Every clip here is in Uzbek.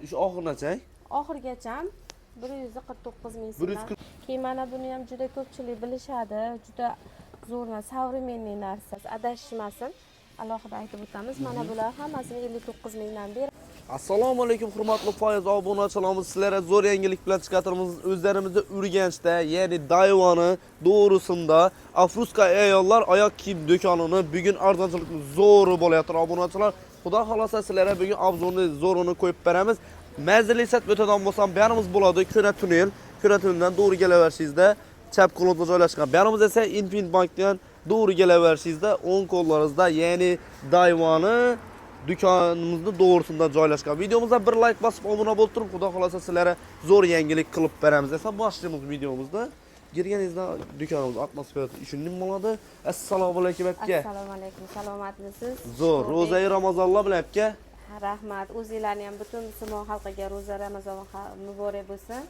Shu oxirigacha? Oxirigacha 149 ming 140 so'mdan. Keyin mana buni ham juda ko'pchilik bilishadi. Juda zo'r, современный narsa. Adashmasin. Alohida aytib o'tamiz. Mana bular hammasini 59 mingdan beramiz. Assalomu alaykum, hurmatli foiz obunachilarimiz, sizlarga zo'r yangilik bilan chiqatiramiz. O'zlarimizda Urganchda, ya'ni Dayvoni to'g'risida Afruska ayollar oyoq kiyim do'konini bugun arzonchilikni zo'ri bo'layotgan obunachilar. Xudo xolasa, sizlarga bugun обзор ni zo'rini qo'yib beramiz. Manzilli sat o'tadigan bo'lsam, barimiz bo'ladi Ko'na tunnel. Ko'na tunneldan to'g'ri kelaverishingizda chap qo'lingizda joylashgan. Barimiz esa Infinite Bankdan to'g'ri kelaverishingizda o'ng qo'llaringizda, ya'ni Dayvoni do'konimizni to'g'risida joylashgan. Videomizga bir like bosib, obuna bo'lib turib, xudo xolasa, sizlarga zo'r yangilik qilib beramiz. Esa boshlaymiz videomizda. Kirganingizda do'konimiz atmosferasi tushundim bo'ladi. Assalomu alaykum, aka. Assalomu alaykum. Salomatmisiz? Zo'r, ro'zai Ramazonlar bilan, aka. Rahmat. O'zinglarni ham, butun musulmon xalqiga ro'za Ramazon muborak bo'lsin.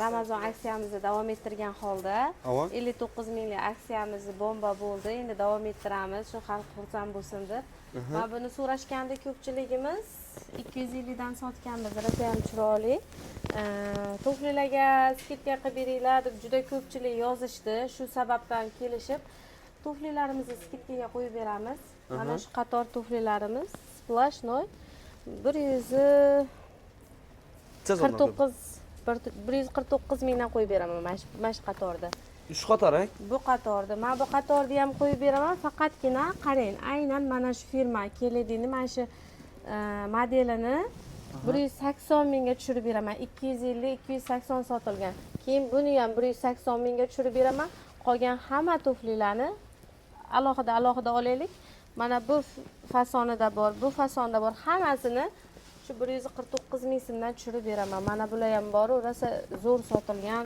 Ramazon aksiyamizni davom ettirgan holda 59 minglik aksiyamiz bomba bo'ldi. Endi davom ettiramiz. Shu xalq xursand bo'lsin deb. Mana buni so'rashganda ko'pchiligimiz 250 dan sotganmiz. Rosa ham chiroyli. Tuflilarga скидка qilib beringlar deb juda ko'pchilik yozishdi. Shu sababdan kelishib tuflilarimizni скидка ga qo'yib beramiz. Mana shu qator tuflilarimiz сплошной 149, 149 mingdan qo'yib beraman mana shu qatorda. Uch qator, a? Bu qatorda, mana bu qatorni ham qo'yib beraman. Faqatgina qarang, aynan mana shu firma Kelidini mana shu modelini 180 mingga tushirib beraman. 250, 280 sotilgan. Keyin buni ham 180 mingga tushirib beraman. Qolgan hamma tuflilarni alohida alohida olaylik. Mana bu fasonida bor, bu fasonda bor, hammasini shu 149 ming so'mdan tushirib beraman. Mana bular ham boru, rosa zo'r sotilgan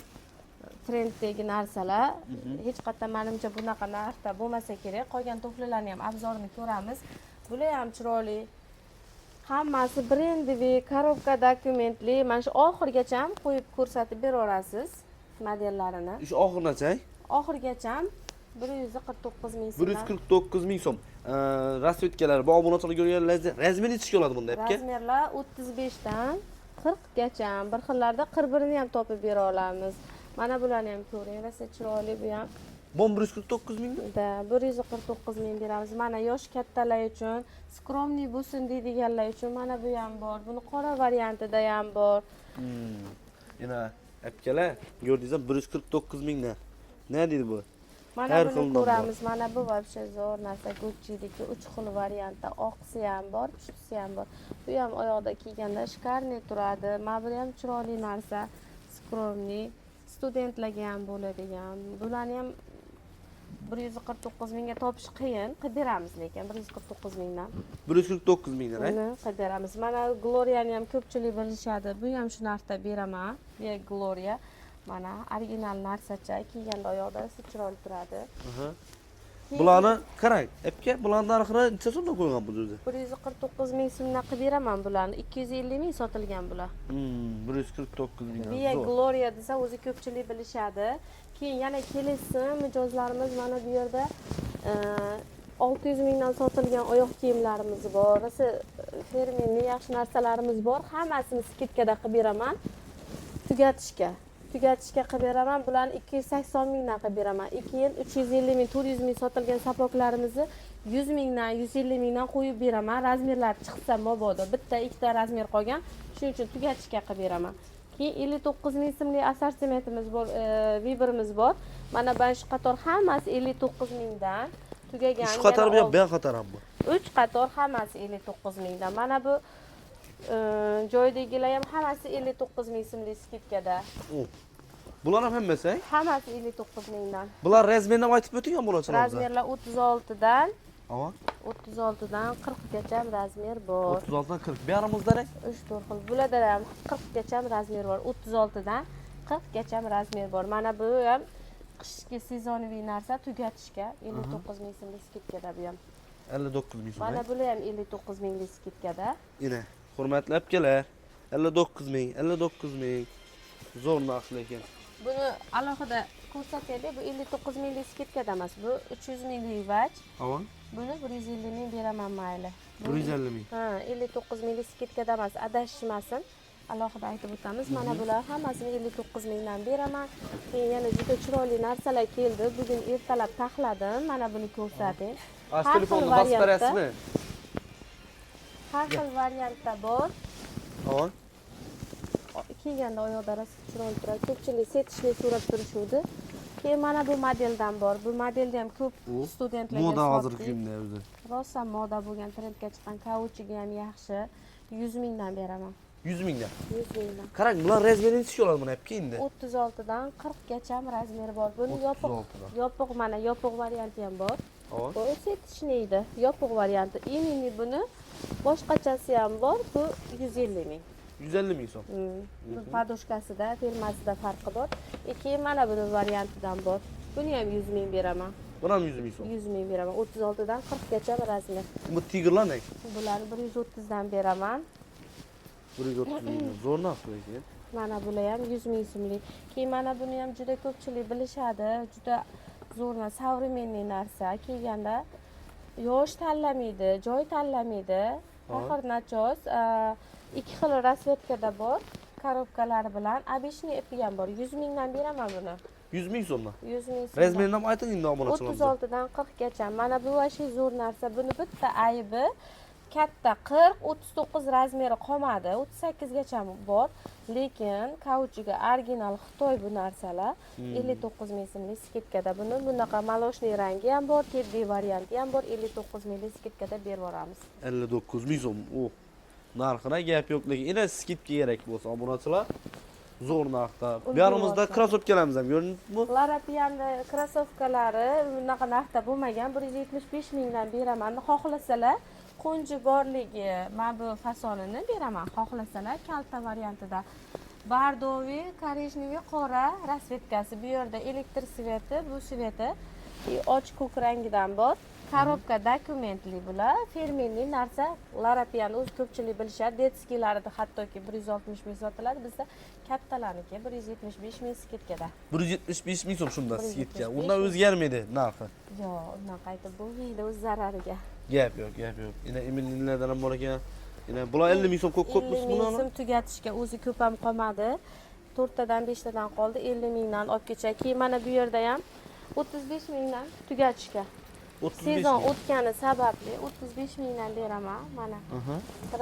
trenddagi narsalar. Hech qayerda, manimcha, bunaqa narxda bo'lmasa kerak. Qolgan tuflilarni ham обзор ini ko'ramiz. Bular ham chiroyli, hammasi брендовый, коробка, dokumentli. Mana shu oxirigacha ham qo'yib ko'rsatib beraverasiz modellarini. Shu oxirigacha? Oxirigacha 149 ming 149 so'mdan. ming so'm. Расцветка lar, bu obunachilar ko'rganlar, размер nechi keladi bunda, aka? Размер lar 35dan 40gacha, bir xillarda 41ni ham topib bera olamiz. Mana bularni ham ko'ring, rosa chiroyli bu ham. Bu 149 mingmi? Да, 149 ming beramiz. Mana yosh kattalar uchun, скромный bo'lsin deydiganlar uchun mana bu ham bor. Buni qora variantida ham bor. Yana akalar, ko'rdingizmi, 149 mingdan. Ne deydi bu? Mana Har buni xildan bor. ko'ramiz. Mana bu вообще zo'r narsa. Gucci'niki uch xil variantda, oqsi ham bor, pushtisi ham bor. Bu ham oyoqda kiyganda шикарный turadi. Mana bu ham chiroyli narsa, скромный, studentlarga ham bo'ladigan. Bularni ham 149 mingga topish qiyin, qilib beramiz lekin 149 mingdan. 149 mingdan, a? Buni qilib beramiz. Mana Gloriani ham ko'pchilik bilishadi. Bu ham shu narxda beraman. Bu Gloria. Mana original narsacha, kiyganda oyoqda rosa chiroyli turadi. Bularni qarang, aka, bularni narxini necha so'mdan qo'ygan bu o'zi? 149 ming so'mdan qilib beraman bularni. 250 ming sotilgan bular. 149 mingdan. Via Zo'r. Gloria desa, o'zi ko'pchilik bilishadi. Keyin yana kelesi mijozlarimiz, mana bu yerda 600 mingdan sotilgan oyoq kiyimlarimiz bor. Rosa фирменный yaxshi narsalarimiz bor. Hammasini скидка da qilib beraman. Tugatishga. Tugatishga qilib beraman. Bularni 280 mingdan qilib beraman. Keyin 350 ming, 400 ming sotilgan сапог larimizni 100 mingdan, 150 mingdan qo'yib beraman. Размер lar chiqsa mabodo, bitta, ikkita размер qolgan. Shuning uchun tugatishga qilib beraman. Keyin 59 ming so'mlik assortimentimiz bor, выбор imiz bor. Mana shu qator hammasi 59 mingdan tugagan. Uch qatormi Yana yo bir qator ham bu? Uch qator hammasi 59 mingdan. Mana bu joydagilar ham hammasi 59 ming so'mlik скидка da. U. Bular ham hammasi? Hammasi 59 mingdan. Bular размер ni ham aytib o'ting obunachilarimiz. Размер lar 36dan Ava. 36dan 40gacha размер bor. 36 dan 40. Bu yarimizda ne? Uch to'rt xil. Bularda ham 40gacha размер bor. 36dan 40gacha размер bor. Mana bu ham qishki сезонный narsa, tugatishga 59 ming so'mlik скидка da bu ham. 59 ming so'm. Mana bular ham 59 minglik скидка da. Yine hurmatli akalar, 59 ming, 59 ming. Zo'r narx lekin. Buni alohida ko'rsataylik. Bu 59 minglik скидка da emas. Bu 300 minglik vaj. Ava. Buni 150 ming beraman, mayli. 150 ming. Ha, 59 minglik скидка da emas, adashishmasin. Alohida aytib o'tamiz. Mana bular hammasini 59 mingdan beraman. Keyin yana juda chiroyli narsalar keldi. Bugun ertalab taxladim. Mana buni ko'rsating. Az Har xil telefonni bosib variantda. berasizmi? Har xil variantda bor. Hop. Kiyganda oyoqda rosa chiroyli turadi. Ko'pchilik сеточный so'rab turishuvdi. Keyin mana bu modeldan bor. Bu modelda ham ko'p U studentlarga moda hozirgi sotdik. kunda o'zi. Rosa moda bo'lgan, trendga chiqqan, kauchiga ham yaxshi. 100 mingdan beraman. 100 mingdan. 100 mingdan. Qarang, bular размер i nechi bo'ladi buni aka endi? 36 dan 40 gacha размер i bor. Buni yopiq 36 dan. yopiq, mana yopiq varianti ham bor. Hop. Bu сеточный edi. Yopiq varianti. Именно buni boshqachasi ham bor. Bu 150 ming. 150 ming so'm. Bu подушка sida, firmasida farqi bor. E, keyin mana buni variantidan bor. Buni ham 100 ming beraman. Buni ham 100 ming so'm. 100 ming beraman. 36 dan 40 gacha размер. Bu tigerlar ne? Bularni 130 dan beraman. 130 ming. Zo'r narx lekin. Mana bular ham 100 ming so'mlik. Keyin mana buni ham juda ko'pchilik bilishadi. Juda zo'r narsa, современный narsa. Kiyganda yosh tanlamaydi, joy tanlamaydi. Faqir nachos, ikki xil расцветка da bor, коробка lari bilan. Обычный ipi ham bor. 100 mingdan beraman buni. 100 ming so'mdan. 100 ming so'mdan. Размер ini ham ayting endi obunachilarimizga. 36 dan 40 gacha. Mana bu вообще zo'r narsa. Buni bitta aybi, katta 40, 39 размер i qolmadi. 38 gacha bor. Lekin kauchiga original Xitoy bu narsalar. 59 ming so'mlik скидка da buni bunaqa молочный rangi ham bor, teddy varianti ham bor. 59 minglik скидка da berib yuboramiz. 59 ming so'm. U narxina gap yo'q, lekin ina скидка kerak bo'lsa obunachilar zo'r narxda. Bu yonimizda Ulg'ayapti. krossovkalarimiz ham ko'rindimi? Loro Piana krossovkalari bunaqa narxda bo'lmagan. 175 mingdan beraman. Xohlasalar qo'nji borligi mana bu fasonini beraman. Xohlasalar kalta variantida. Бордовый, коричневый, qora расцветка si. Bu yerda elektr свет i, bu свет i и och ko'k rangidan bor. Коробка dokumentli bular. Фирменный narsa. Loro Piana o'zi ko'pchilik bilishadi. Детский larida hattoki 160 ming sotiladi. Bizda kattalarniki 175 ming скидка da. 175 ming so'm shunda 175 скидка. Undan o'zgarmaydi narxi. Yo'q, undan qaytib bo'lmaydi o'z zarariga. Gap yo'q, gap yo'q. Ina Emilninlardan ham bor ekan. Ina bular 50 ming so'm ko'p 50 ko'pmi ming buni? So'm tugatishga o'zi ko'p ham qolmadi. To'rttadan, beshtadan qoldi. 50 mingdan olib ketishadi. Keyin mana bu yerda ham 35 mingdan tugatishga. 35 Sezon ming. O'tgani sababli 35 mingdan beraman. Mana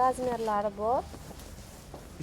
размер lari bor.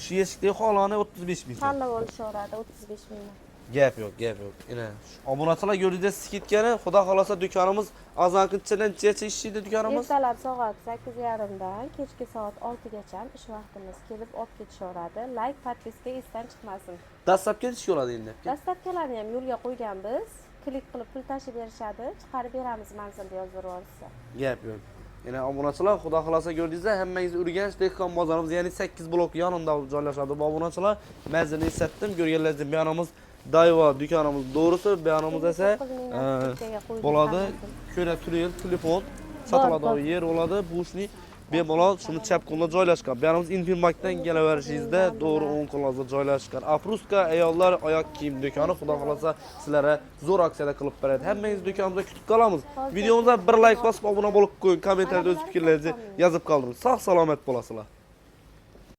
Shu eshikdagi xolani 35 ming so'm. Tanlab olishaveradi 35 mingdan. Gap yo'q, gap yo'q. Ina obunachilar ko'rdingiz скидка ni. Xudo xolasa do'konimiz azon qanchadan nechacha ishlaydi do'konimiz? Ertalab soat 8:30 dan kechki soat 6 gacha ish vaqtimiz, kelib olib ketishaveradi. Layk, подписка esdan chiqmasin. Dastlabki ish bo'ladi endi. Доставка larni ham yo'lga qo'yganmiz. Klik qilib pul tashlab berishadi, chiqarib beramiz manzilda yozdirib yuborishsa. Gap yo'q. Yana obunachilar, xudo xolasa ko'rdingizlar, hammangiz Urganch dehqon bozorimiz, ya'ni 8 blok yonida joylashadi bu obunachilar. Manzilni eslatdim, ko'rganlaringizdek bu yonimiz Daiwa do'konimiz to'g'risi, bu yonimiz esa 59 mingdan скидка ga qo'ydik bo'ladi. hammasini. Ko'ra turel telefon sotiladigan Bor. Yer bo'ladi. Бэушный bemalol shuni chap qo'lda joylashgan. Bu yonimiz Infinmarkdan kelaverishingizda to'g'ri o'ng qo'lingizda joylashgan. Afruska ayollar oyoq kiyim do'koni xudo xolasa sizlarga zo'r aksiyada qilib beradi. Hammangiz do'konimizda kutib qolamiz. Videomizga bir layk bosib obuna bo'lib qo'ying, kommentariyada o'z fikrlaringizni yozib qoldiring. Sog' salomat bo'lasizlar.